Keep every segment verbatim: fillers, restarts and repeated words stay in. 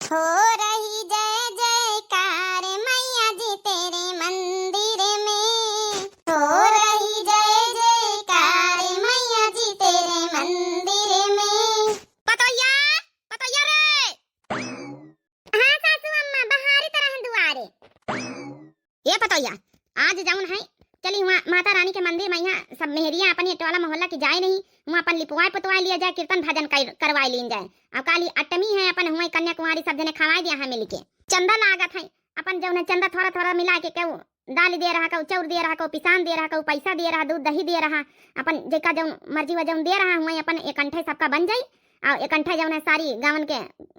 हो रही जय जयकार मैया जी तेरे मंदिर में, हो रही जय जयकार मैया जी तेरे मंदिर में। पतोहिया, पतोहिया रे। हाँ सासू अम्मा, बहारी तरह दुआरे। ए पतोहिया, आज जौन है, चली हुआँ माता रानी के मंदिर में, यहाँ सब मेहरिया अपने टोला मोहल्ला की जाए नहीं, हुआँ अपन लिपवाए पुतवाए लिया जाए, कीर्तन भजन कर, करवाए लीन जाए। अब काली अष्टमी है, अपन हुआँ कन्या कुंवारी सब जने खवाए दिया है मिलके। चंदा लागत है, अपन जौन है चंदा थोड़ा थोड़ा मिला के, केहू दाल दे रहा, केहू चाउर दे रहा, केहू पिसान दे रहा, केहू पैसा दे रहा, दूध दही दे रहा, अपन जेका जौन मर्जी हुआ जौन दे रहा, हुआँ अपन एकंठे सबका बन जाई। और एकंठे जौन है सारी गाँवन के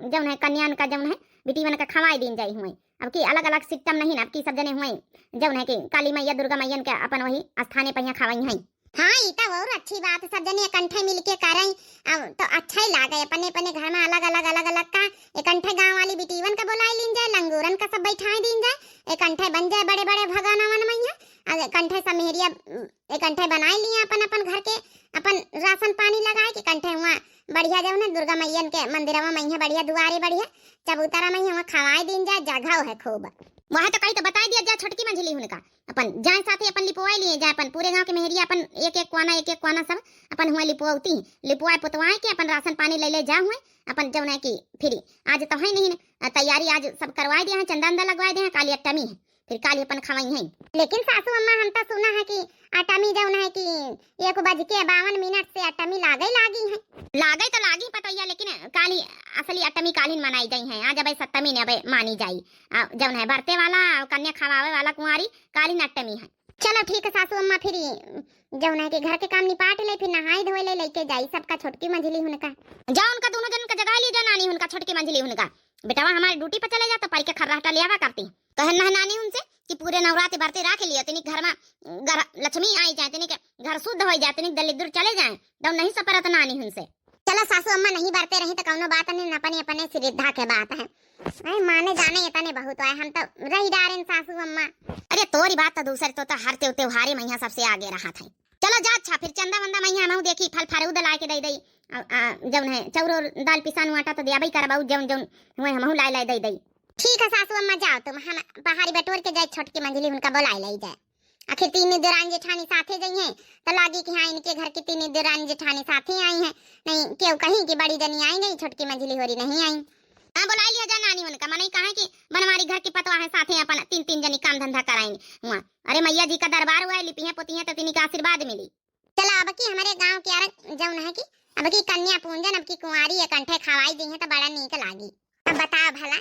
जौन है कन्यान का जौन है बिटिवन का खवाए दीन जाई हुआँ। अब की अलग-अलग system नहीं ना, अब की सब जने हुए, जौन है कि काली मैया, दुर्गा मैयन के अपन वही स्थाने पर यहाँ खावई हैं। हाँ, ई तो और अच्छी बात, सब जने एकंठे मिलके करई, अब तो अच्छा ही लागे, अपने, अपने घर में अलग, अलग, अलग, अलग का एकंठे गाँव वाली बिटिवन का बोलाई लीन जाए, लंगूरन का सब बैठाई दीन जाए, एकंठे बन जाए बड़े, बड़े भगवानवन मैया, अब एकंठे सब मेहरिया, एकंठे बनाई लिए अपन, अपन घर के, अपन राशन पानी लगाए के एकंठे हुआ बढ़िया जौन है दुर्गा मैयन के मंदिरवा में है बढ़िया दुआरे बढ़िया चबूतरा में है, वहाँ खवाए दीन जाए, जगह है खूब। वह तो कही तो बताई दिया जा छोटकी मंझली हुनका, अपन जाए साथे अपन लिपवाए लिए जाए, अपन पूरे गाँव के मेहरिया अपन एक एक कोना, एक एक कोना सब अपन हुआ लिपवती, लिपवाए पुतवाए के अपन राशन पानी ले ले जा हुए, अपन जौन है कि फिरी आज तो है नहीं ना, तैयारी आज सब करवाए दिया है, चंदा उंदा लगवाए दिया है, काली अष्टमी है। फिर काली अपन खवई हैं। लेकिन सासू अम्मा, हम तो सुना है कि अटमी जौन है कि एक बज के बावन मिनट से अटमी लागे लागी है। लागे तो लागी पतोहिया, लेकिन काली असली अटमी कालिन मनाई जाई है। आज अबे सप्तमी ने अबे मानी जाई। आ, जौन है बरते वाला और कन्या खवावे वाला कुंवारी कालिन अटमी है। चलो ठीक है सासू अम्मा, फिर ई जौन है कि घर के काम निपाट ले, फिर नहाई धोए ले, लेके जाई सबका छोटकी मंझली हुनका। जा उनका दोनों जन का जगा ली जा नानी हुनका, छोटकी मंझली हुनका। बेटवा हमारे ड्यूटी पर चले जा तो पाई के खर्राटा ले आवा करती। कहन नह नानी उनसे कि पूरे नवरात्रि बरते राख लिया, तनिक घर में घर लक्ष्मी आई जाए, तनिक घर शुद्ध हो जाए, तनिक दलिद्र चले जाए, तो नहीं सपरत नानी उनसे। चलो सासू अम्मा, नहीं बरते रही तो कौनो बात नहीं, अपने अपने श्रद्धा के बात है। अरे माने जाने इतने बहुत है, हम तो रही डारेन सासू अम्मा। अरे तोरी बात तो दूसरे, तो, तो हर त्यों-, त्योहारे में यहाँ सबसे आगे रहा था। चलो जा अच्छा, फिर चंदा वंदा में यहाँ हमहू देखी, फल फरूद ला के दे दई। आ, आ, जौन है चाउर और दाल पिसान आटा तो दियाबई करबऊ, जौन जौन हुए हमहू लाए लाए दे दई। ठीक है सासू अम्मा, जाओ तुम, हम पहाड़ी बटोर के जाए, छोटकी मंझली उनका बोलाए लाई जाए। आखिर तीन देरानी जेठानी साथे जइहें, तो लागी कि हाँ, इनके घर की तीन देरानी जेठानी साथे आई हैं। नहीं, केहू कहीं कि बड़ी जनी आई गई, छोटकी मंझली होरी नहीं आई। हाँ, बोलाई लिया जा नानी उनका, मनई कहा कि बनवारी घर की पतवा है, साथे अपन तीन तीन जनी काम धंधा कराएंगे। हुआ, अरे मैया जी का दरबार हुआ है, लिपी है पोती है तो तिनी का आशीर्वाद मिली। चला, अब की हमरे गाँव के यार जौन है कि अब की कन्या पूजन, अब की कुंवारी एकंठे खवाई दी है तो बड़ा नीक लागी। अब बताओ भला,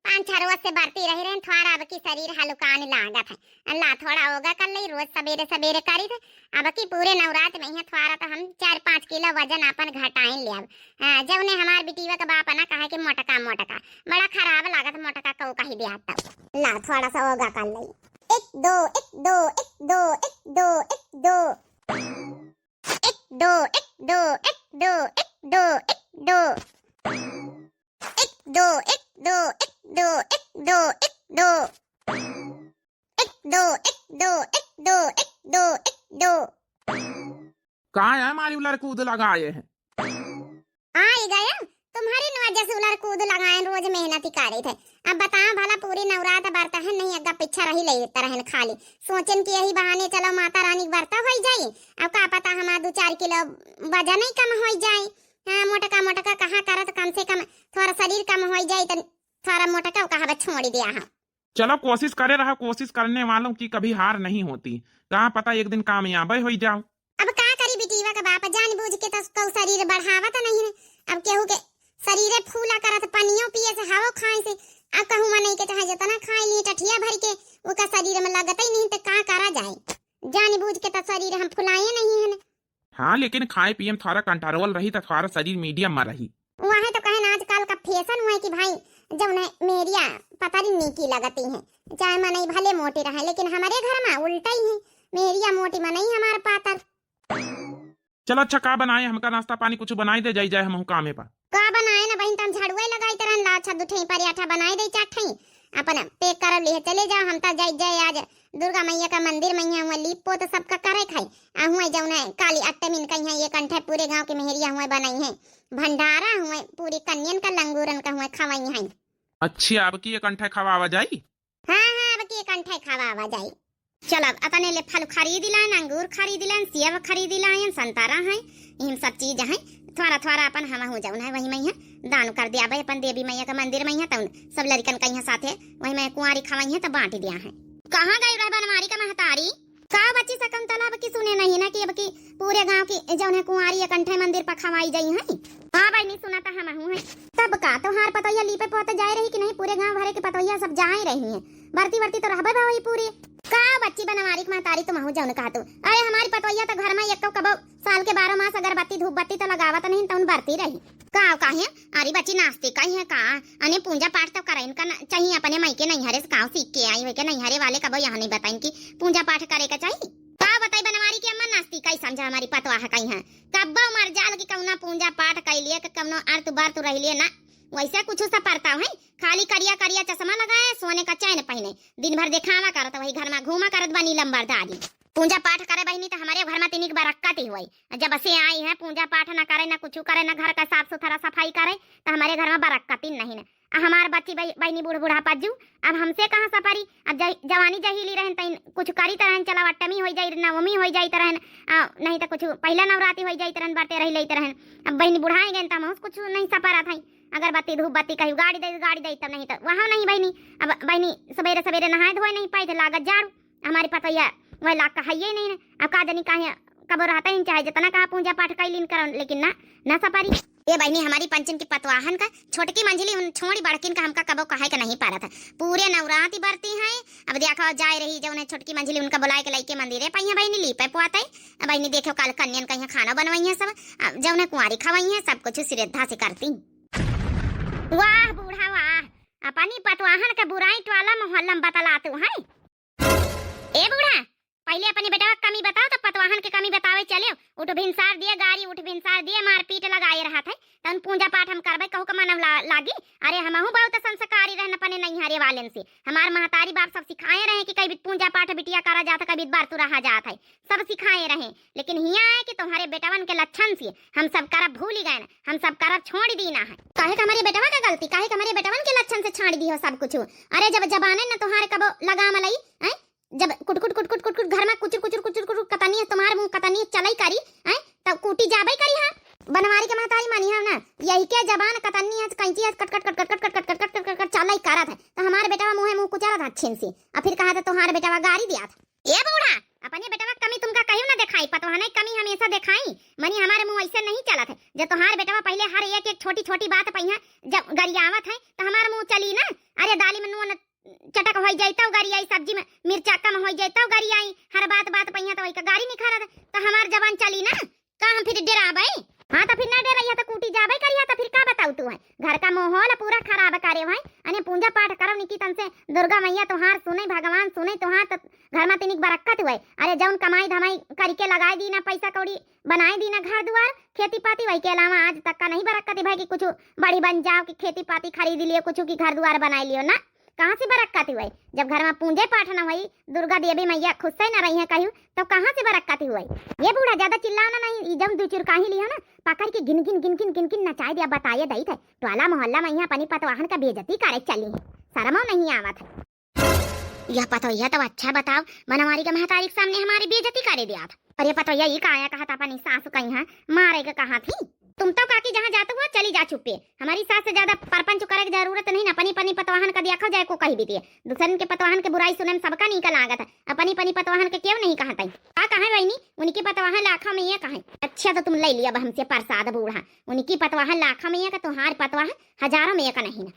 पाँच छह रोज से बरती रही रहे, थोड़ा अब की शरीर हलुकान लागत है। अल्लाह, थोड़ा योगा कर ले, रोज सबेरे सबेरे करी थे। अब की पूरे नवरात में ही थोड़ा तो हम चार पाँच किलो वजन अपन घटाइन ले अब। हाँ, जौने हमार बिटिया के बाप ना कहे कि मोटका मोटका, बड़ा खराब लागत मोटका कऊ कही दिया तब। ला, थोड़ा सा योगा कर ले। एक दो, एक दो, एक दो, एक दो, एक दो। एक दो, एक दो, एक दो, एक दो, एक दो। एक दो, एक दो, एक दो, एक दो, एक दो। एक दो, एक दो, एक दो, एक दो, एक दो। का है मारी उलर कूद लगाए हैं? आई गया, तुम्हारी नवा जस उलर कूद लगाए, रोज मेहनत ही करे थे। अब बताओ भला, पूरी नवरात बरता है, नहीं अग्गा पीछा रही ले तरहन खाली। सोचन कि यही बहाने चलो माता रानी के बरता होई जाई। अब का पता हमार दो चार किलो वजन ही कम होई जाई। हाँ, मोटका मोटका कहाँ करत, कम से कम थोड़ा शरीर कम होई जाई तो थोड़ा मोटका कहा छोड़ दिया हम। चलो, कोशिश करे रहा, कोशिश करने वालों की कभी हार नहीं होती। कहाँ पता एक दिन कामयाब होई जाओ। अब का करी बिटिया का बाप, जान बूझ के तो कऊ शरीर बढ़ावत नहीं है। अब केहू के शरीरे फूला करत, पनियो पिए से, हवो खाए से। अब कहूँ मनई के चाहे जितना खाए लिए टठिया भर के, ओका शरीर में लगत ही नहीं, तो का करा जाए? जान बूझ के तो शरीर हम फुलाए नहीं है। हाँ, लेकिन खाए पिए में थोड़ा control रही तो थोड़ा शरीर medium में रही। वह तो कहन आजकल का fashion हुआ है कि भाई जौन है मेहरिया पतरी नीकी लगती है, चाहे मनई भले मोटी रहे, लेकिन हमारे घर में उल्टा ही है, मेहरिया मोटी मनई हमार पातर। चलो अच्छा, का बनाए, हमका नाश्ता पानी कुछ बनाई दे, जाई जाए हमहू कामे पर। का बनाए ना बहिन, तम झड़ुआ लगाई तरन ला, अच्छा दू ठई पराठा बनाई दे, चार ठई अपन pack कर लिए चले जाओ, हम तो जाई जाए आज दुर्गा मैया का मंदिर में यहाँ हुआ लीप पोत सबका करे खाई। आ हुआ जौन है काली अट्टे मिन कहीं है, एकंठे पूरे गाँव के मेहरिया हुआ बनाई है, भंडारा हुआ पूरी कन्यन का लंगूरन का हुआ खवाई है। अच्छा, अब की एक अंठे खवावा जाई? हाँ, हाँ, अब की एक अंठे खवावा जाई। चल, अब अतने ले फल खरीद लाइन, अंगूर खरीद लाइन, सेब खरीद लाइन, संतरा है, इहम सब चीज है। थोड़ा थोड़ा अपन हमहू जौन है वही मइहाँ दान कर दिया भाई, अपन देवी मैया के मंदिर मइहाँ, तौन सब लड़िकन कइहाँ साथे वही मइहाँ कुंवारी खवइहाँ त बाँट दिया है। कहाँ गई रहे बनवारी का महतारी? का बच्ची, शकुंतला अब की सुने नहीं ना कि अब की पूरे गाँव की जौन है कुंवारी एक अंठे मंदिर पर खवाई जाई है। हाँ बहिनी, सुना त हमहू है। तब का, तोहार पतोहिया लीपे पोते जाए रही कि नहीं? पूरे गाँव भरे के पतोहिया सब जाए रही हैं, बरती बरती तो रहबे बा वही पूरी। का बच्ची बनवारी के महतारी, तुमहू जौन कहा तू। अरे हमारी पतोहिया तो घर में एको कबो साल के बारह मास अगरबत्ती धूप बत्ती तो लगावत नहीं, तौन बरती रही। का काहे? अरे बच्ची नास्तिक है का? अने पूजा पाठ तो करइन का न-, चाहिए, अपने मायके नैहरे से काव सीख के आई, वही के नैहरे वाले कबो यहाँ नहीं बताइन कि पूजा पाठ करे का चाहिए। का बताई बनवारी की अम्मा, नास्तिक है समझा हमारी पतवाह कइहाँ। कब्बो मर जाल की कौना पूजा पाठ कैलिए कि कौनो अर्थ बर्त रहलिए ना, वैसे कुछ सा परताव है, खाली करिया करिया चश्मा लगाए, सोने का चैन पहने, दिन भर देखावा करत, वही घर में घूमा करत बा नीलम बरदारी। पूजा पाठ करे बहिनी तो हमारे घर में तिनिक बरक्कत ही हुई। जब से आई है पूजा पाठ ना करे, ना कुछ करे, ना घर का साफ सुथरा सफाई करे, तो हमारे घर में बरक्कत ही नहीं ना। आ हमार बच्ची बहि-, बहिनी बूढ़ बूढ़ा पज्जू, अब हमसे कहाँ सपरी? अब जहि-, जवानी जहीली रहन तइन कुछ करी तरहन, चला अष्टमी होई जाई, नवमी होई जाई तरहन, आ, नहीं तो कुछ पहला नवरात्रि होई जाई तरहन, बरते रही लेई तरहन। अब बहिनी बुढ़ाई गइन त हमहूँ कुछ नहीं सपरत है। अगरबत्ती धूप बत्ती कहीं गाड़ी दे, गाड़ी दे तब नहीं तो वहाँ नहीं बहिनी। अब बहिनी सवेरे सवेरे नहाए धोए नहीं पाई तो लागत जाड़ू। हमारी पतैया वह लाग का हइये नहीं है। अब का जानी काहे कबो रहता ही चाहे जितना कहा पूजा पाठ कैलिन करन, लेकिन ना, ना सपारी। ए बहिनी, हमारी पंचन की पतवाहन का छोटकी मंझली उन छोड़ी बड़किन का हमका कबो कहे के नहीं पारत है। पूरे नवरात ही बरती हैं। अब देखो जाए रही जौन है छोटकी मंझली उनका बुलाए के लइके मंदिरे पइहाँ बहिनी लीपे पुआते। अब बहिनी देखो काल कन्यन कइहाँ खाना बनवइहाँ सब, अब जौन है कुंवारी खवइहाँ सब कुछ श्रद्धा से करती। वाह बूढ़ा वाह, अपनी पतवाहन के बुराई टोला मोहल्ला में बतलातू है। ए बूढ़ा, पहिले अपने बेटवा के कमी बताओ, तब पतवाहन के कमी बतावे चले। उठ भिनसार दिए गारी, उठ भिनसार दिए मारपीट लगाए रहत है, तौन पूजा पाठ हम करबे कहू के मनव ला-, लागी। अरे हमहू बहुत संस्कारी रहन अपने नैहरे वालेन से। हमार महतारी बाप सब सिखाए रहे कि कई पूजा पाठ बिटिया करा जात है, कई बरतु रहा जात है, सब सिखाए रहे। लेकिन हियाँ आए कि तुम्हारे बेटवन के लक्षण से हम सब करब भूली गए, हम सब करब छोड़ दीना है। काहे के हमारे बेटवा का गलती, काहे के हमारे बेटवन के लक्षण से छाड़ दी हो सब कुछ? अरे जब जबाने न तुम्हारे कबो लगाम लई, हैं? जब कुट कुट कुट कुट कुट कुट घर में कुचुर कुचुर कुचुर कुचुर कतनी है, तुम्हार मुँह कतनी है चलई करी, हैं? तब कूटी जाबई करी है। बनवारी के महतारी मानी है ना, यही के जबान कतनी है, कैंची है, कट कट कट कट कट कट कट कट कट कट कट चलई करत है। तो हमार बेटवा मुँहे मुँह कुचरत है छिन से, आ फिर कहा था तुम्हार बेटवा गारी दिया था। ए बूढ़ा, अपने बेटवा के कमी तुमका कहियो ना देखाई, पतवाहने के कमी हमेशा देखाई। मनी हमारे मुँह ऐसे नहीं चलत है। जब तुम्हार बेटवा पहिले हर एक एक छोटी छोटी बात पइहाँ जब गरियावत है, तो हमार मुँह चली ना। अरे दाली में नून चटक होई जाई तौ गरियाई, सब्जी में मिर्चा कम होई जाई तौ गरियाई, हर बात बात पइहाँ तो वही का गारी निखारत है, तो हमार जबान चली ना, का हम फिर डेराबे? हाँ तो फिर ना डेराइया तो कूटी जाबे करिया, तो फिर का बताऊ तू है, घर का माहौल पूरा खराब करे भाई। अने पूजा पाठ करब निकी तन से, दुर्गा मैया तोहार सुने, भगवान सुने तोहार, तो घर में तिनिक बरक्कत हुए। अरे जौन कमाई धमाई करके लगाए दी ना, पैसा कौड़ी बनाए दी ना, घर दुआर खेती पाती, वही के अलावा आज तक का नहीं बरक्कत है भाई कि कुछ बड़ी बन जाओ, कि खेती पाती खरीद लिए, कुछ की घर दुआर बनाए लियो ना। कहाँ से बरक्कत हुई? जब घर में पूजे पाठ न हुई, दुर्गा देवी मैया खुश से न रही है कहू, तो कहाँ से बरक्कत हुई? ये बूढ़ा ज्यादा चिल्लाओ ना, नहीं, ई जब दू चुरकाही लियो ना, पकड़ के गिन गिन गिन गिन गिन गिन नचाए दिया, बताए दई थे। टोला मोहल्ला में यहाँ अपनी पतवाहन का बेइज्जती करे चली है, शर्मो नहीं आवत है। यह पतोहिया तो अच्छा बताओ, बनवारी के महतारी के सामने हमारी बेइज्जती करे दिया था। अरे पतोहिया, ये काया कहा था अपनी सासु कहीं है, मारे के कहा थी। तुम तो काकी जहाँ जाते हुआ चली जा चुप्पे। हमारी सास से ज्यादा परपंच करे की जरूरत नहीं ना, अपनी अपनी पतवाहन का देखा जाए को कही भी दिए। दूसरन के पतवाहन के बुराई सुने में सबका नीक लागत है, अपनी अपनी पतवाहन के क्यों नहीं कहत है? का कहे बहनी, उनकी पतवाहन लाखों में एक है। अच्छा तो तुम ले लिया अब हमसे प्रसाद बूढ़ा, उनकी पतवाहन लाखों में एक, तुम्हार पतवाहन हजारों में एक नहीं ना।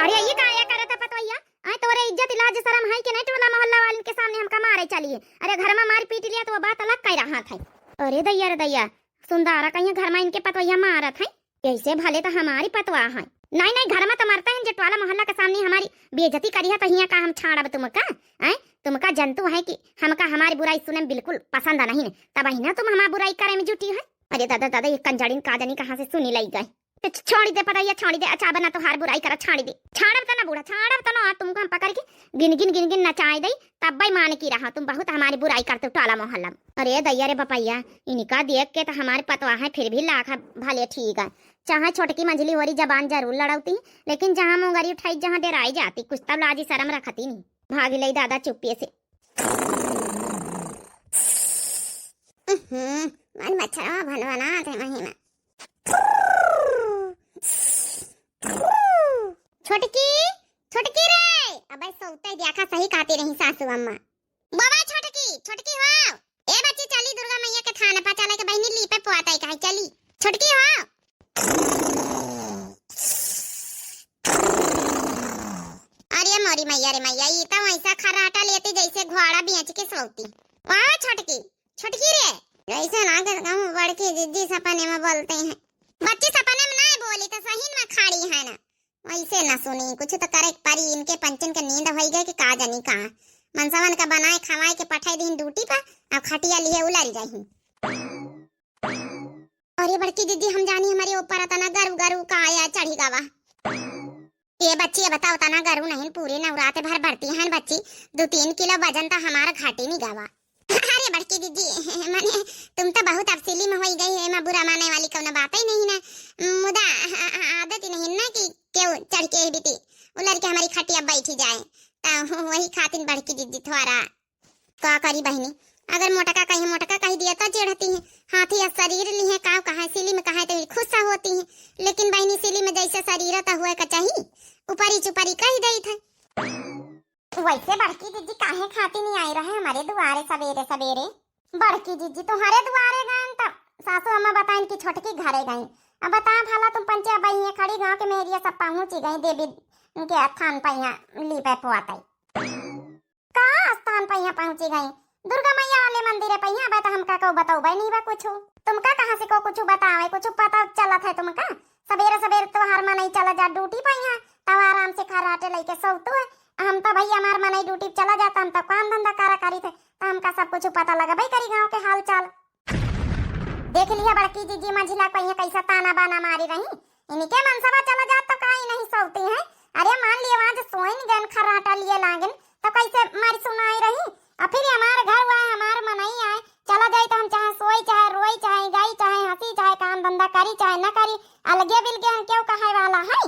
अरे ये काया करत है पतोहिया? आए तोरे इज्जत लाज शरम है कि नहीं? टोला मोहल्ला वालन के सामने हमका मारे चलिए। अरे घर में मार पीट लिया तो वो बात अलग कह रहा था। अरे दैया रे दैया, सुंदारा कहीं घर में इनके पतोहिया मारत है, ऐसे भले तो हमारी पतवा है। नहीं नहीं, घर में तो मरते हैं जो टोला मोहल्ला के सामने हमारी बेइज्जती करी है, तो हियाँ का हम छाड़ब तुमका? आए तुमका जंतु है कि हमका हमारी बुराई सुने में बिल्कुल पसंद नहीं है, तब ही ना तुम हमारी बुराई करे में जुटी है। अरे दादा दादा, ये कंजड़िन का जानी कहाँ से सुनी लाई गए। तो छ-, छोड़ी दे पतैया, छोड़ी दे, अच्छा बना तोहार बुराई करा, छोड़ी दे। छाड़ब त ना बूढ़ा, छाड़ब त ना, तुमको हम पकड़ के गिन गिन गिन गिन नचाए दई, तब भाई मान की रहा, तुम बहुत हमारी बुराई करते हो टोला मोहल्ला में। अरे दैया रे बपैया, इनका देख के तो हमारे पतवा है, फिर भी लाखा भले ठीक है, चाहे छोटकी मंझली होरी जबान जरूर लड़ौती, लेकिन जहाँ मुंगरी उठाई, जहाँ डेराई जाती, कुछ तब लाजी शरम रखती नहीं। भागी लई दादा चुप्पे से। उहुं, मन मच्छरवा भनभनात है महीना। छोटकी, छोटकी रे, अबे सौते देखा सही कहती रही सासू अम्मा। बाबा छोटकी, छोटकी हो। ए बच्ची चली दुर्गा मैया के थान पा चले के बहिनी लीपे पोआते कहे चली। छोटकी हो। अरे मोरी मैया रे मैया, ई तो ऐसा खर्राटा लेती जैसे घोड़ा बेच के सौती। वाह छोटकी, छोटकी रे। जैसे लागे कहूँ बड़की जिज्जी सपने में बोलते हैं। बच्ची सपने में नहीं बोली तो सही में खड़ी है ना। वैसे ना सुनी, कुछ तो करे के परी, इनके पंचन के नींद होई गए कि का जानी का। मनसवन का बनाए खवाए के पठाई दीन ड्यूटी पर, अब खटिया लिए उलर जाही। अरे बड़की जिज्जी, हम जानी हमारे ऊपर अतना गरु गरु का आया चढ़ी गवा। ये बच्ची, ये बताओ तना गरु नहीं, पूरे नवरात भर बढ़ती हैं बच्ची, दो तीन किलो वजन तो हमारा घाटी नहीं गवा। अरे बड़की जिज्जी, माने तुम तो बहुत अब slim होई गई है, एमा बुरा माने वाली कौनो बात ही नहीं ना। मुदा आ-, आ-, आदत ही नहीं ना कि क्यों चढ़ के ही बीती वो लड़के हमारी खटिया बैठी जाए, तो वही खातिन बड़की जिज्जी थोड़ा का करी बहिनी, अगर मोटका कहीं मोटका कह दिया तो जेड़ती है, हाथी या शरीर ली है, काव कहाँ slim कहाँ तो खुश होती है, लेकिन बहिनी slim जैसे शरीर तो हुए का चाहिए, ऊपरी चुपरी कह देत है। वैसे बड़की जिज्जी काहे खाती नहीं आई रहे हमारे दुआरे सवेरे सवेरे? बड़की जिज्जी तुम्हारे दुआरे गए तो सासू अम्मा बताइन कि छोटकी घरे गई। अब बता भला तुम पंचे अब ये खड़ी गाँव के मेहरिया सब पहुँच ही गई देवी के स्थान पर यहाँ लीपे पोआते। का स्थान पर यहाँ पहुँची गई? दुर्गा मैया वाले मंदिर पे यहाँ। अब तो हमका को बतौबे नहीं बा कुछ। तुमका कहाँ से को कुछ बतावे, कुछ पता चलत है तुमका? सवेरे सवेरे तोहार मनई चला जा ड्यूटी पे यहाँ, तब आराम से खर्राटे लेके सौतू है। हम तो भैया हमार मनई ड्यूटी पे चला जाता, हम तो काम धंधा करा करी थे, तो हमका सब कुछ पता लगबे करी गाँव के हाल चाल। देख लिया बड़की जिज्जी मंझिला को यहाँ कैसा ताना बाना मारी रही। इनके मनसवा चला जात तो काई नहीं सौती हैं। अरे मान लिया आज सोइन गन खर्राटा लिए लागन तो कैसे मारी सुनाई रही। और फिर हमार घर हुआ है, हमार मनई आए, चला जाई तो हम चाहे सोई, चाहे रोई, चाहे गाई, चाहे हंसी, चाहे काम धंधा करी, चाहे न करी, अलगे बिलगे हम क्यों कहे वाला है?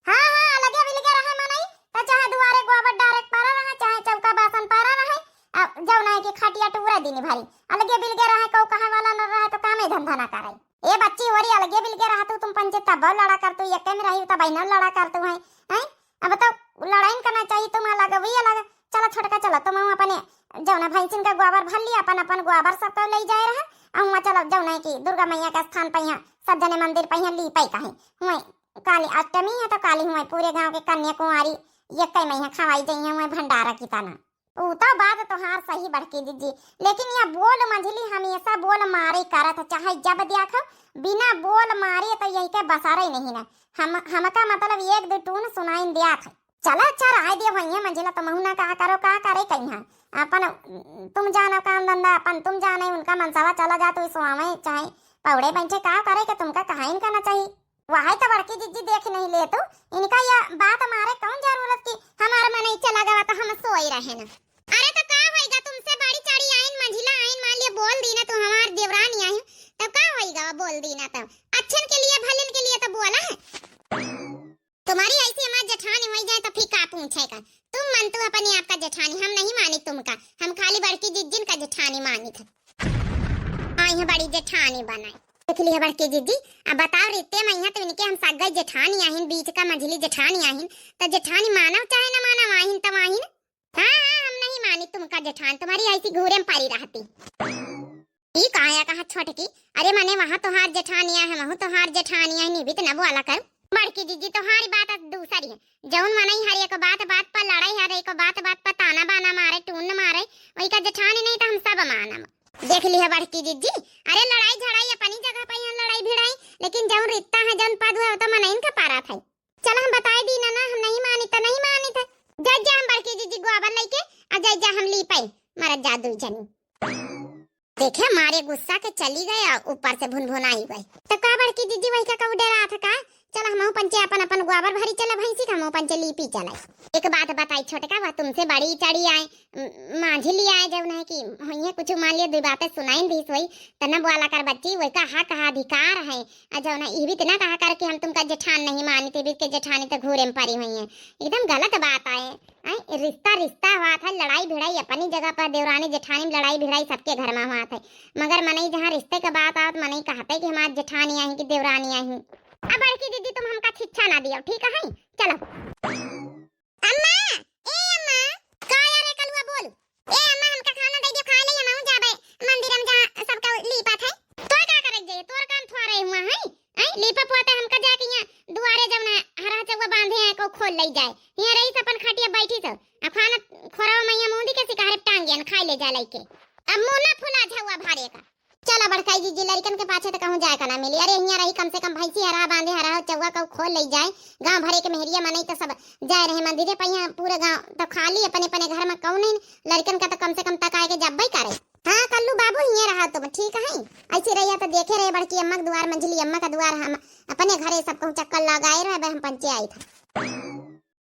हाँ, हाँ, अलगे बिलगे रहे मनई, तो चाहे दुआरे गोबर डारे के पड़ा रहे, चाहे चौका बासन पड़ा रहे, आ, जौन है कि खटिया टूरे दिन भरी, अलगे बिलगे रहे, को कहे वाला न रहे, तो कामे धंधा ना करे। ए बच्ची, ओरी अलगे बिलगे रहा तू, तुम पंचे तब लड़ा कर तू, यके में रही तब न लड़ा कर तू है, हैं? अब तो लड़ाइन करना चाहिए, तुम अलग, वही अलग। चलो छोटका, चलो, तुम अपने जौन है भैंसिन का गोबर भर लिया, अपन, अपन गोबर सबको ले जाए रहे, आ हुआं चलो, जौन है कि दुर्गा मैया के स्थान पे यहाँ, सब जने मंदिर पे यहाँ लीपे कहीं, हुआं काली अष्टमी है तो काली हुए पूरे गांव के कन्या कुंवारी यक्के में यहाँ खवाई जइहे हुए भंडारा की तना। ऊ तो बात तोहार सही बड़की जिज्जी, लेकिन यह बोल मंझली हमेशा बोल मारे करत, चाहे जब देखो बिना बोल मारे तो यही के बसारे नहीं ना। हम, हमका मतलब एक दो टून सुनाइन दिया था। चला अच्छा रहे दियो भैया मंझिला, तुमहू ना कहा करो का करे कहीं अपन, तुम जानो काम धंधा अपन तुम जाने, उनका मनसवा चला जा तू सुआवे चाहे पौड़े बैठे का करे के तुमका कहाइन करना चाहिए। वही तो बड़की जिज्जी देख नहीं ले तू, इनका यह बात मारे कौन जरूरत की हमार मनई चला गवा तो हम सोई रहे न। अरे तो का होइगा, तुमसे बड़ी चाड़ी आइन मंझिला आइन मान लिया बोल दी ना तू हमार देवरानी आई, तब का होइगा बोल दी ना तब अच्छन के लिए भलन के लिए तो बोला है। तुम्हारी ऐसी हमार जेठानी होई जाए तो फिर का पूछे का, तुम मन तू अपने आप का जेठानी, हम नहीं मानी तुमका, हम खाली बड़की जिज्जिन का जेठानी मानी था। आई है बड़ी जेठानी बनाई। देख ली है बड़की जिज्जी, अब बताओ रित्ते मैया तो इनके हम सगई जेठानी आहिन, बीच का मझली जेठानी आहिन, तो जेठानी मानव चाहे न मानव आहिन तो आहिन। हाँ, हाँ, हम नहीं मानी तुमका जेठान, तुम्हारी ऐसी घूरे में पड़ी रहती। ई काया कहा छोटकी, अरे मने वहाँ तोहार जेठानी आए, हमहू तोहार जेठानी आए, निबित न बोला कर। बड़की जिज्जी तोहारी बात दूसरी है, जौन मनई हर एक बात बात पर लड़ाई, हर एक बात बात पर ताना बाना मारे, टून मारे, वही का जेठानी नहीं तो हम सब मानम। देख लिया बड़की जिज्जी, अरे लड़ाई झड़ाई अपनी जगह पर यहाँ लड़ाई भिड़ाई, लेकिन जौन रित्ता है जौन पद है वो तो मनइन का पारा था। चल हम बताई दी ना, ना हम नहीं मानी तो नहीं मानी था। जा जा हम बड़की जिज्जी गोबर लेके आ जा, जा हम लीपे मरत जा दुई जनी। देखे मारे गुस्सा के चली गए और ऊपर से भुनभुनाई गए। तो का बड़की जिज्जी वही का कहू डेरा था का? चला हमहू पंचे अपन अपन गोबर भरी चला भैंसी का, हमहू पंचे लीपी चला। एक बात बताई छोटका, वह तुमसे बड़ी चढ़ी आए, म-, मांझी ली आए, जब नहीं कि हुइये कुछ मान लिया, दुई बातें सुनाइन दीस होई, त न बोला कर बच्ची, वही का हक है, अधिकार है। आ जौन है, ई भी त ना कहा कर कि हम तुमका जेठान नहीं मानी, ते भी के जेठानी त घूरे में परी हुई है। एकदम गलत बात आए। आई रिश्ता रिश्ता हुआ था, लड़ाई भिड़ाई अपनी जगह पर, देवरानी जेठानी में लड़ाई भिड़ाई सबके घर में हुआ था, मगर मनई जहाँ रिश्ते के बात आवत, मनई कहते कि हमार जेठानी आई कि देवरानी आई। अब बड़की दीदी तुम हमका छिच्छा ना दियो, ठीक है? चलो। अम्मा, ए अम्मा, का यार रे कलुआ बोल। ए अम्मा, हमका खाना दे दियो, खा ले, हमहू जाबे मंदिर में जहाँ सबका लीपत है। तोय का करे जाए, तोर काम थोड़े हुआ है। आई लीपे पोते हमका जाके यहाँ दुआरे जब ना हरा चौवा बांधे हैं को खोल ले जाए। यहाँ रही से अपन खटिया बैठी से, अब खाना खोरवा मैया मुंदी के सिकारे टांग गया, खाई ले जा लइके। अब मुंह ना फुला झौआ भारे का। चला बड़काई जीजी, लड़िकन के पाछे त कहूँ जाए का ना मिली। अरे हियाँ रही, कम से कम भैंसी हरा बांधे, हरा चौवा का खोल ले जाए। गाँव भरे के मेहरिया मनई त सब जाए रहे मंदिरे, पहिया पूरे गाँव त खाली, अपने अपने घर में कौन है, लड़िकन का त कम से कम तकाए के जब्बे करे। हाँ कल्लू बाबू, हियाँ रहा तुम, ठीक है। ऐसी रहिया त देखे रहे बड़की अम्मा के दुआर, मंझली अम्मा का दुआर, हम अपने घरे सब कहूँ चक्कर लगाए रहे, हम पंचे आई था।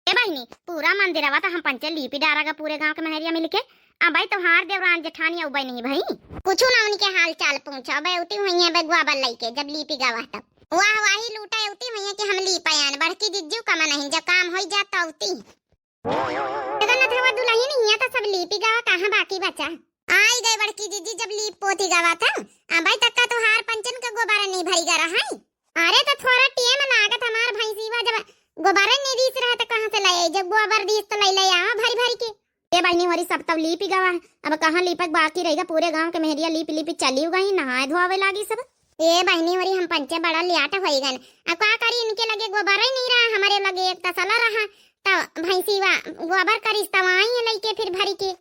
ए बहिनी, पूरा मंदिरवा त हम पंचे लीपी डारा गा पूरे गांव के महरिया मिलके। अबे तोहार देवरान जेठानी अउबे नहीं भई। कुछु ना उनके हाल चाल पूछो, अबे उती हुई है बे गोबर लइके जब लीपी गवा तब। वाह वाही लूटा उती हुई है कि हम लीप आयन, बड़की जिज्जू कमा नहीं, जब काम होई जात तो उती। जगन्नाथ हवा दुलही नहीं है तो सब लीपी गवा, कहाँ बाकी बचा? आई गए बड़की जिज्जी, जब लीप पोती गवा था, अबे तक का तोहार पंचन का गोबर नहीं भरी गा रहा है। अरे तो थोड़ा टेम लागत हमार भैंसीवा, जब गोबर नहीं दीस रहा तो कहाँ से ले आई? जब गोबर दीस तो ले ले आवा भरी भरी के। ए बहिनी होरी सब तब लीपी गवा है, अब कहाँ लीपक बाकी रहिगा, पूरे गांव के मेहरिया लीपी लीपी चली गई, नहाए धोआवे लागी सब। ए बहिनी होरी हम पंचे बड़ा लियाट होई गन, अब का करी, इनके लगे गोबर ही नहीं रहा, हमारे लगे एक तसला रहा, तब भैंसीवा गोबर करीस तब आई है लइके फिर भरी के।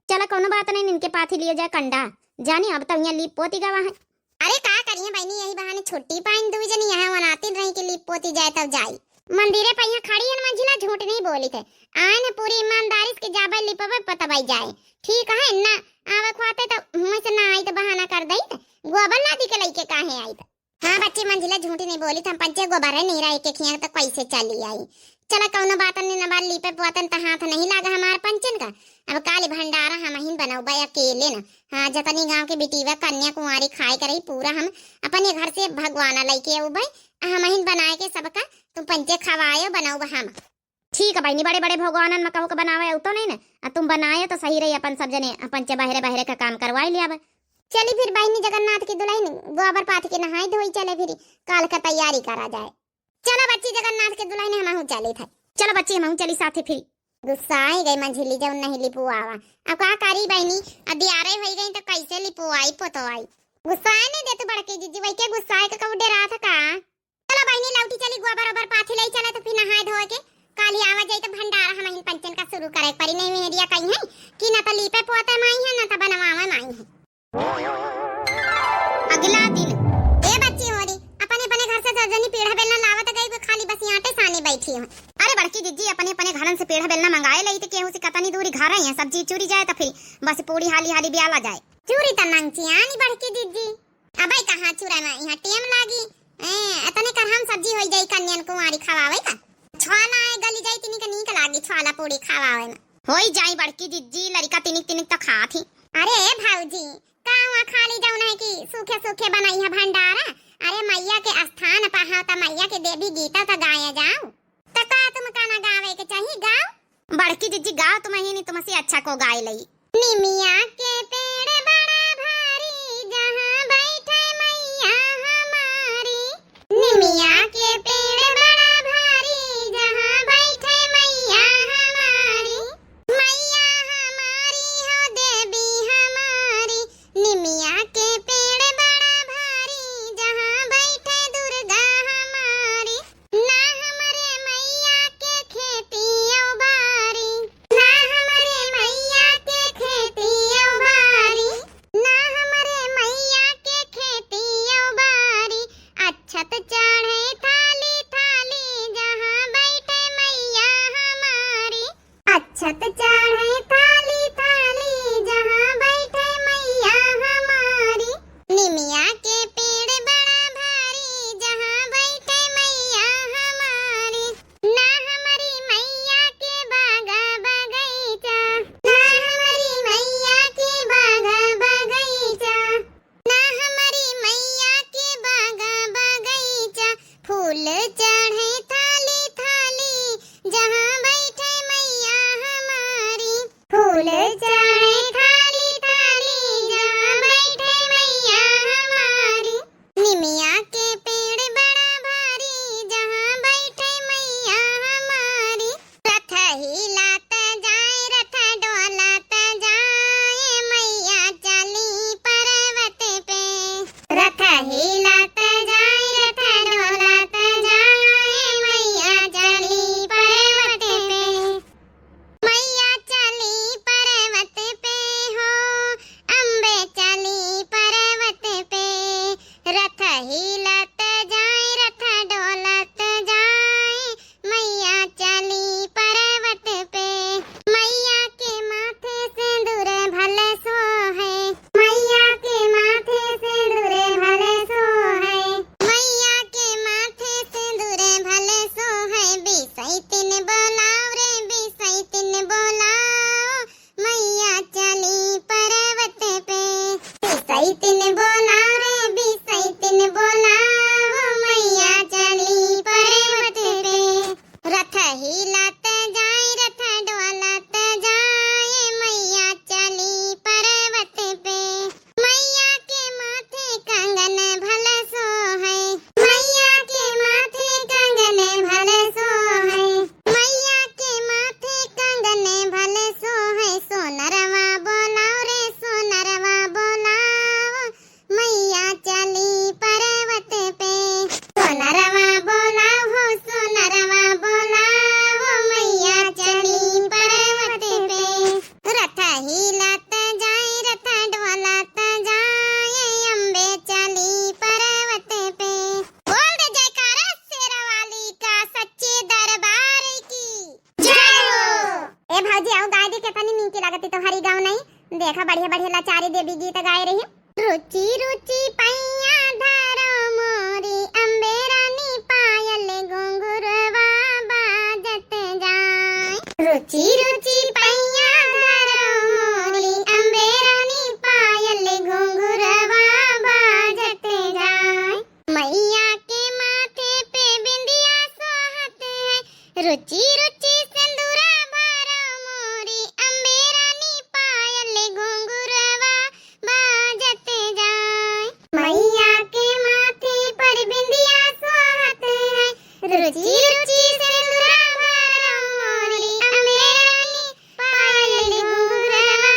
चला कौनो बात नहीं, इनके पाथी लियो जाए कंडा। जानी अब तो यहाँ लीप पोती गवा है। अरे का करिए बहिनी, यही बहाने छुट्टी पाइन दुई जनी यहाँ वनातिन रही कि लीप पोती जाए तब जाई। मंदिरे पे यहाँ खड़ी है मंझिला, झूठ नहीं बोली थे। आए ने पूरी ईमानदारी से कि जाबे लिपबे पतबे जाए। ठीक है ना, आवे खुआते तो मुँह से ना आई तो बहाना कर दई थे। गोबर लादी के लइके काहे आई थे? हाँ बच्ची, मंझिला झूठी नहीं बोली, हम पंचे गोबरे नहीं रहे के खिया तो कैसे चली आई। चला कौनो बात नहीं, नबार लीपे पुआतन त हाथ नहीं लागा हमार पंचन का। अब काली भंडारा हम ही बनौबे अकेले न। हाँ, जतनी गांव के बिटीवा कन्या कुंवारी खाए के रही, पूरा हम अपने घर से भगवाना लइके अउबे, हम ही बनाए के सबका, तुम पंचे खवायो बनौबे हम। ठीक है बहिनी, बड़े बड़े भगवानन में कहू के बनावे अउतो नहीं न, आ तुम बनाए तो सही रही, अपन सब जने पंचे बहरे बहरे का काम करवाई लिया। चली फिर बहिनी जगन्नाथ की दुलहिन गोबर पाथ के नहाई धोई चले फिर, काल का तैयारी करा जाए। चलो बच्ची जगन्नाथ के दुलहिन हमहू चली था। चलो बच्ची हमहू चली साथे फिर। गुस्साई गई मंझिली जब नहीं लिपुआवा। अब का करी बहिनी, अब दियारे होई गई तो कैसे लिपुआई पोतोआई? गुस्साए नहीं देतू बड़की जीजी, वही के गुस्साए के कहू डेरा था का? चलो बहिनी, लौटी चली, गोबर ओबर पाथी लई चला, तो फिर नहाए धोए के काल्हि आवा जाई, तो भंडारा हमहिन पंचन का शुरू करे के परी। नहीं मेहरिया कही है कि ना तो लीपे पोते माई है, ना तो बनवावे माई है। अगला दिन। ए बच्ची होरी, अपने अपने घर से जब जनी पीढ़ा बेलना लावत गई, वो खाली बस आटे साने बैठी हो। अरे बड़की जिज्जी, अपने अपने घरन से पीढ़ा बेलना मंगाए लई, तो केहू से कतनी दूरी घर है, सब चीज चूरी जाए, तो फिर बस पूरी हाली हाली ब्याला जाए। चूरी त नंगचियानी बड़की जिज्जी। अबे कहाँ चुरा ना, यहाँ टेम लागी। ए, एतने कर हम सब्जी होई जाई, कन्यन कुंवारी खवावे का। छवाला आए गली जाई, तिनी के नीक लागी छवाला पूरी खवावे में। होई जाई बड़की जिज्जी, लड़िका तिनिक तिनिक तो खात ही। अरे भौजी, का हुआ खाली जौन है कि सूखे सूखे बनाई है भंडारा? अरे मैया के स्थान पहावता, मैया के देवी गीता तो गाया जाओ। त का तुम का ना गावे के चाही, गाओ। बड़की जिज्जी गाओ, तुम ही नहीं तुमसे अच्छा को गाए लई। निमिया के पेड़ बड़ा भारी, जहाँ बैठे मैया हमारी। निमिया के पेड़ बड़ा भारी, जहाँ बैठे मैया हमारी। मैया हमारी हो देवी हमारी। निमिया के पेड़ बड़ा भारी, जहाँ बैठे दुर्गा हमारी। ना हमरे मैया के खेती औ बारी, ना हमरे मैया के खेती औ बारी, ना हमरे मैया के खेती औ बारी। अच्छत चढ़े थाली थाली, जहाँ बैठे मैया हमारी। अच्छत चढ़े थाली थाली, जहाँ बैठे मैया हमारी। निमिया के पेड़ बड़ा भारी, जहाँ बैठे मैया लत जाए रथ डोलत जाए, मैया चली पर्वत पे। मैया के माथे कंगन भल सोहै, मैया के माथे कंगन भल सोहै, मैया के माथे कंगन भल सोहै। सोनरवा बोलाओ रे, सोनरवा बोलाओ, मैया चली पर्वत पे। सोनरवा बोलाओ हो, सोनरवा बोलाओ, मैया चली पर्वत पे। रथ हिलत जाए, रथ डोलत जाए, अम्बे चली पर्वत पे। बोल दे जयकारा शेरा वाली का, सच्चे दरबार की जय हो। ए भौजी, आऊ गाय दी, केतनी नीक लागती तोहरी गाँव नहीं। देखा, बढ़िया बढ़िया लाचारी देवी गीत गाए रही। रुचि रुचि पैया धरो मोरी, अम्बे रानी पायल घुंघुरवा बाजत जाए। रुचि रुचि पैया धरो मोरी, अम्बे रानी पायल घुंघुरवा बाजत जाए। मैया के माथे पे बिंदिया सोहत है, रुचि रुचि सिंदूरा भरो मोरी, अम्बे रानी पायल घुंघुरवा बाजत जाए। मैया के माथे पर बिंदिया सोहत है, रुचि रुचि सिंदूरा भरो मोरी, अम्बे रानी पायल घुंघुरवा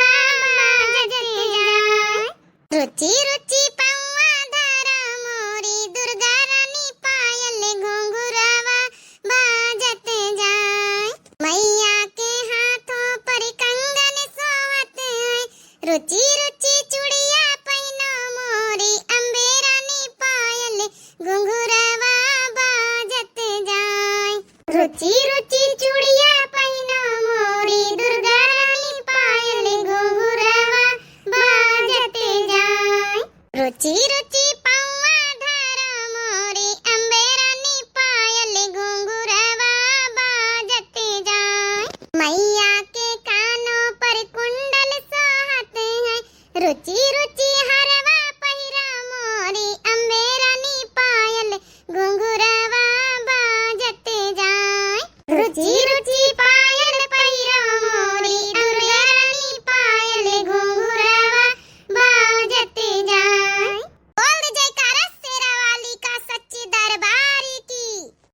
बाजत जाए। रुचि रुचि पौआ धरा मोरी, दुर्गा रानी पायल घुंघुरवा बाजत जाए। मैया के हाथों पर कंगन सोहत है, रुचि रुचि चूड़िया पहिनो मोरी, अम्बे रानी पायल घुंघुरवा बाजत जाए। रुचि रुचि चूड़िया पहिनो मोरी, दुर्गा रानी पायल घुंघुरवा बाजत जाए। रुचि रुचि पौआ धरो मोरी, अम्बे रानी पायल घुंघुरवा बाजत जाए। मैया के कानों पर कुंडल सोहत है, रुचि रुचि हरवा पहिरा मोरी, अम्बे रानी पायल घुंघुरवा बाजत जाए। रुचि रुचि पायल पहिरा मोरी, अम्बे रानी पायल घुंघुरवा बाजत जाए। बोल दे जयकारा शेरा वाली का, सच्ची दरबार की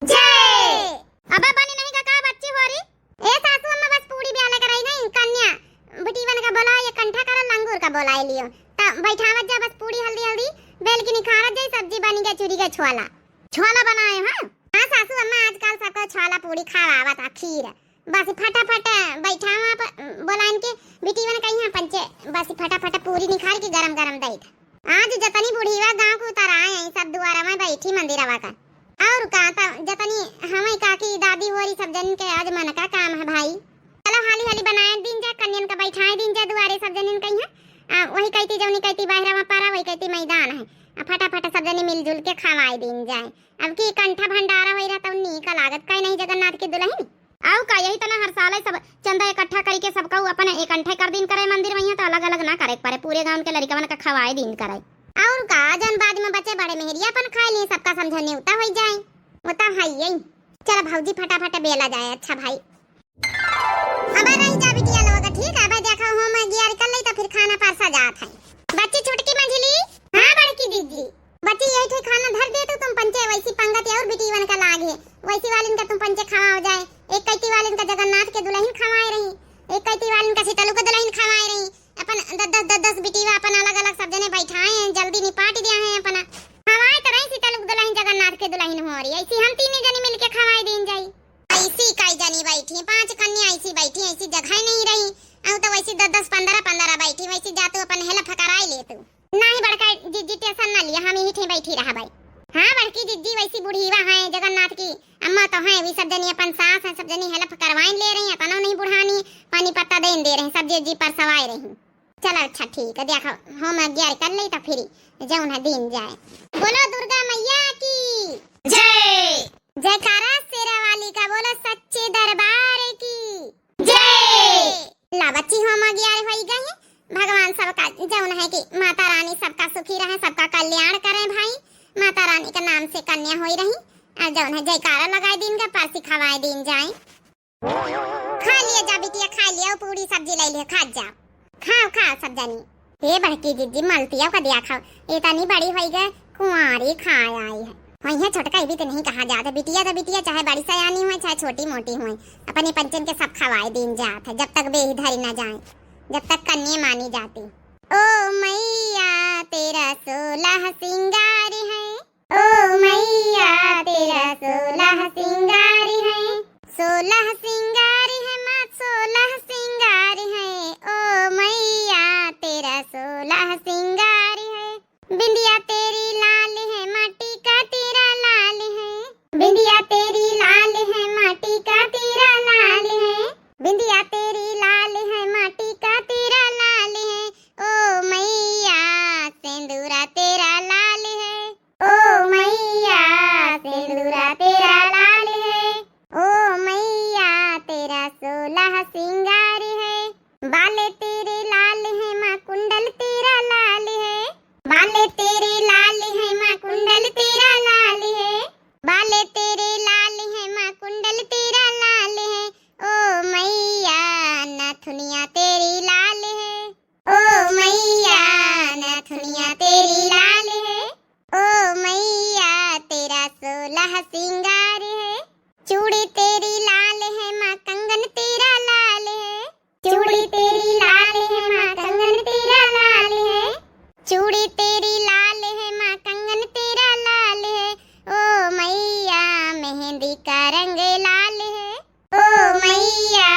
जय। अबे बनी नहीं का, का बच्ची हो रही? ए सासू अम्मा, बस पूड़ी ब्याले कराई नहीं, कन्या बिटीवन का बोला, ये कंठा करल लंगूर का बोला लियो। त बैठावत जा बस पूड़ी हल्दी हल्दी, बेल की निखारत जाई, सब्जी बनी गई चूरी के छोला। छोला बनाए हैं? हाँ सासू अम्मा, आजकल सबको छोला पूड़ी खावावत आ, खीर। बस फटाफट बैठावा आप, बोलाइन के बिटीवन कहीं पंचे, बस फटाफट पूड़ी निखार के गरम गरम दई। आज जतनी बुढ़ीवा गाँव के उतराए हैं, सब दुआरा में बैठी मंदिरवा का। और का, त जतनी हमें काकी दादी होरी सब जन के आज मन का काम है भाई। चलो हाली हाली बनाए दीन जा, कन्यन का बैठाए दीन जा दुआरे सब जनिन कहीं। आ, वही कहती जौनी कहती बाहरा में पारा, वही कहती मैदान है। आ, फटाफट सब जने मिलजुल के खवाए दीन जाए। अब की कंठा भंडारा होई रहा तब नीक लागत, कहीं नहीं जगन्नाथ की दुल्हन। आउ का, यही तना हर साल है, सब चंदा इकट्ठा करी के सबका उ अपन इकट्ठे कर दीन करे मंदिर में, तो अलग अलग ना करे के पड़े, पूरे गाँव के लड़िकवन का खवाए दीन करे। और का, जौन बाद में बचे बड़े मेहरिया अपन खाए लिए, सबका समझो न्योता होई जाए। वो तो है यही। चलो भौजी फटाफट बेला जाए। अच्छा भाई, अब रही जा बिटिया लोग, ठीक है? अब देखो हम गियर कर ले तो फिर खाना परसा जात है। बच्ची छोटकी मंझली। हाँ बड़की दीदी। बच्ची यही ठे खाना धर दे तो तुम पंचे, वैसी पंगत और बिटीवन का लाग है, वैसी वालिन का तुम पंचे खवाओ जाए। एक कैती वालिन का जगन्नाथ के दुल्हन खवाए रही, एक कैती वालिन का सीतलू के दुल्हन खवाए रही। अपन दस दस, दस दस बिटीवा अपन अलग अलग सब जने बैठाए हैं, जल्दी निपाट दिया है अपना। खवाए तो रही सीतलू के दुल्हन, जगन्नाथ के दुल्हन हो रही, ऐसी हम तीनों जने मिलके खवाए दीन जाई। ऐसी कई जनी बैठी, पांच कन्या ऐसी बैठी, ऐसी जगह नहीं रही। अउ तो वैसी दस दस, पन्द्रह पन्द्रह बैठी, वैसी जा तू अपन help कराई ले तू। नहीं बड़का जिज्जी, tension ना लिया, हम यही ठे बैठी रहा भाई। हाँ बड़की जिज्जी, वैसी बुढ़ीवा है जगन्नाथ की अम्मा तो है, वी सब जनी अपन सास है, सब जनी help करवाइन ले रही, अतनो नहीं बुढ़ानी, पानी पत्ता देन दे रही, सब जिज्जी परसवाए रही। चलो अच्छा ठीक है, देखो हम गियर कर ले तो फिर जौन है दीन जाए। बोलो दुर्गा मैया की जय। जयकारा शेरा वाली का, बोलो सच्चे दरबार की जय। ला बच्ची, हम गियर होई गए हैं। भगवान सबका जौन है कि माता रानी सबका सुखी रहे, सबका कल्याण करें भाई। माता रानी के नाम से कन्या होई रही। और जौन है जयकारा लगाए दीन का, परसी खवाए दीन जाए। खा लिया जा बिटिया, खा लिया, पूड़ी सब्जी लै लिया, खा जा। खाओ, खाओ सब जानी। हे बड़की जिज्जी, मलतिया का दिया खाओ। इतनी बड़ी होई गए, कुंवारी खाए आई है। वही है छोटका, ये भी तो नहीं कहा जात है। बिटिया तो बिटिया, चाहे बड़ी सयानी होए, चाहे छोटी मोटी होए, अपने पंचन के सब खवाए दीन जात है, जब तक बेही धरी ना जाए, जब तक कन्ये मानी जाती। ओ मैया तेरा सोलह सिंगार है, ओ मैया तेरा सोलह सिंगार है, सोलह सिंगार है माँ, सोलह सिंगार है। ओ मैया तेरा सोलह सिंगार है। बिंदिया तेरी लाल है माँ, टीका तेरा लाल है। बिंदिया तेरी लाल है माँ, टीका तेरा लाल है। बिंदिया तेरी लाल है माँ, टीका तेरा लाल है। ओ मैया सेंदूरा तेरा लाल है। ओ मैया सेंदूरा तेरा लाल है। ओ मैया तेरा सोलह सिंगार है। बाले तेरे लाल है माँ, कुंडल तेरा लाल है। बाले तेरे लाल है माँ, कुंडल तेरा लाल है। बाले तेरे लाल है माँ, कुंडल तेरा लाल है। ओ मैया नथुनिया तेरी लाल है। ओ मैया नथुनिया तेरी लाल है। ओ मैया तेरा सोलह सिंगार है। चूड़ी तेरी लाल है माँ, कंगन तेरा लाल है। चूड़ी तेरी लाल है माँ, कंगन तेरा लाल है। चूड़ी तेरी लाल है माँ, कंगन तेरा लाल है। ओ मैया मेहंदी का रंग लाल है। ओ मैया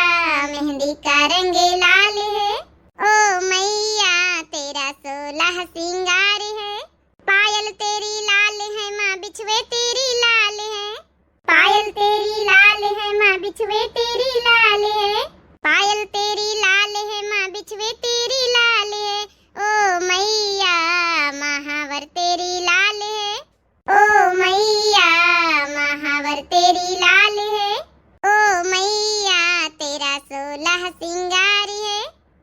मेहंदी का रंग लाल है। ओ मैया तेरा सोलह सिंगार है। पायल तेरी लाल है माँ, बिछुए तेरी लाल है। पायल तेरी लाल है माँ, बिछुए तेरी लाल है। पायल तेरी लाल है माँ, बिछुए तेरी लाल है। ओ मैया महावर तेरी लाल है। ओ मैया महावर तेरी लाल है। ओ मैया तेरा सोलह सिंगार है।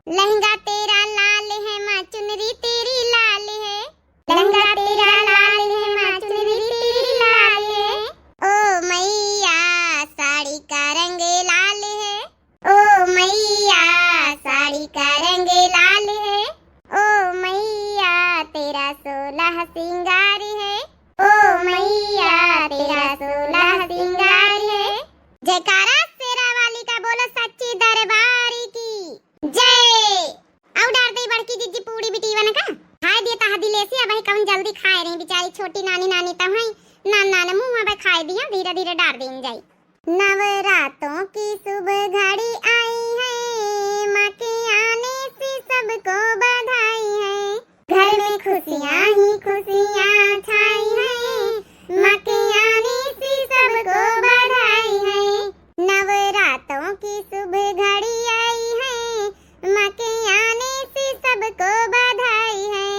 लहंगा तेरा लाल है माँ, चुनरी तेरी लाल है। लहंगा तेरा लाल है माँ, चुनरी तेरी लाल है। ओ मैया साड़ी का रंग लाल है। ओ मैया साड़ी का रंग लाल है। ओ मैया तेरा सोलह सिंगार है। ओ मैया तेरा सोलह सिंगार है। जयकारा शेरा वाली का, बोलो सच्ची दरबार की जय। अउ डार दे बड़की जिज्जी पूड़ी बिटिवन का। खाए दिया तहा दिलेसी, अब कौन जल्दी खाए रही बिचारी छोटी नानी, नानी तब है नान नान मुँह अब खाए दिया, धीरे धीरे डार दीन जाई। नवरातों की शुभ घड़ी आई है, माँ के आने से सबको बधाई है। घर में खुशियाँ ही खुशियाँ छाई हैं, माँ के आने से सबको बधाई है। नवरातों की शुभ घड़ी आई है, माँ के आने से सबको बधाई है।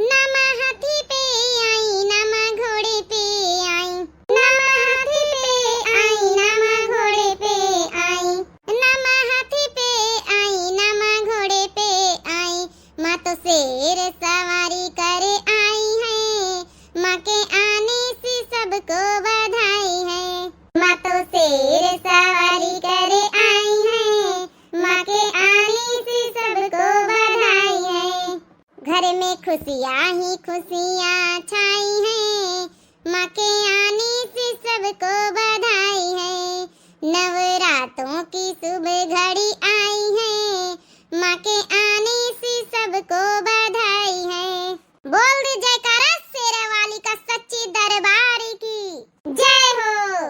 ना माँ हाथी पे आई, ना माँ घोड़े पे आई, ना माँ हाथी पे आई, ना माँ घोड़े पे आई, ना माँ हाथी पे आई, ना माँ घोड़े पे आई, माँ तो शेर सवारी करे आई है, माँ के आने से सबको बधाई है। माँ तो शेर सवारी करे आई है, माँ के आने से सबको बधाई है। घर में खुशियाँ ही खुशियाँ छाई हैं, माँ के आने से सबको बधाई है। नवरातों की शुभ घड़ी आई है, माँ के आने से सबको बधाई है। बोल दे जयकारा शेरा वाली का सच्ची दरबार की जय हो।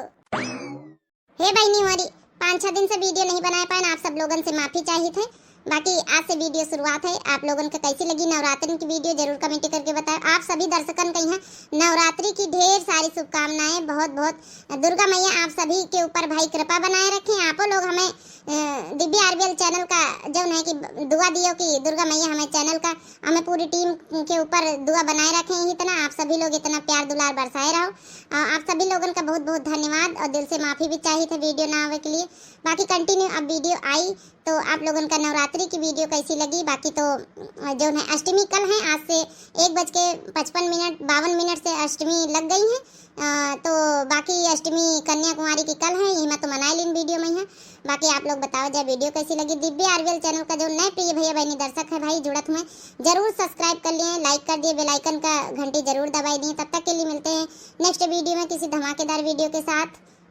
हे बहिनी होरी, पाँच छह दिन से video नहीं बनाए पाएन, आप सब लोगन से माफी चाहित है। बाकी आज से video शुरुआत है। आप लोगन के कैसी लगी नवरात्रि की video, जरूर comment करके बताएं। आप सभी दर्शकन के यहाँ नवरात्रि की ढेर सारी शुभकामनाएं, बहुत बहुत। दुर्गा मैया आप सभी के ऊपर भाई कृपा बनाए रखें। आपो लोग हमें, अ, दिव्या RBL channel का जौन है कि दुआ दियो कि दुर्गा मैया हमें channel का, हमें पूरी team के ऊपर दुआ बनाए रखें। इतना आप सभी लोग इतना प्यार दुलार बरसाए रहो। अ, आप सभी लोगन का बहुत बहुत धन्यवाद और दिल से माफी भी चाहित है video ना आवे के लिए। बाकी continue अब video आई, तो आप लोगन का नवरात्रि की video कैसी लगी? बाकी तो, अ, जो है अष्टमी कल है, आज से एक बज के पचपन मिनट, बावन मिनट से अष्टमी लग गई है। अ, तो बाकी अष्टमी कन्याकुमारी की कल है, यही मैं तो मनाए लीन video में है। बाकी आप लोग बताओ जाए video कैसी लगी। दिव्य आरवीएल channel का जो नए प्रिय भैया बहनी दर्शक है भाई जुड़त हुए, जरूर subscribe कर लिए, like कर दिए, bell icon का घंटी जरूर दबाई दिए। तब तक के लिए मिलते हैं next video में किसी धमाकेदार video के साथ।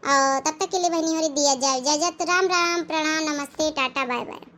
और तब तक के लिए बहनी होरी दिया जाए इजाजत। राम राम, प्रणाम, नमस्ते, टाटा, bye bye।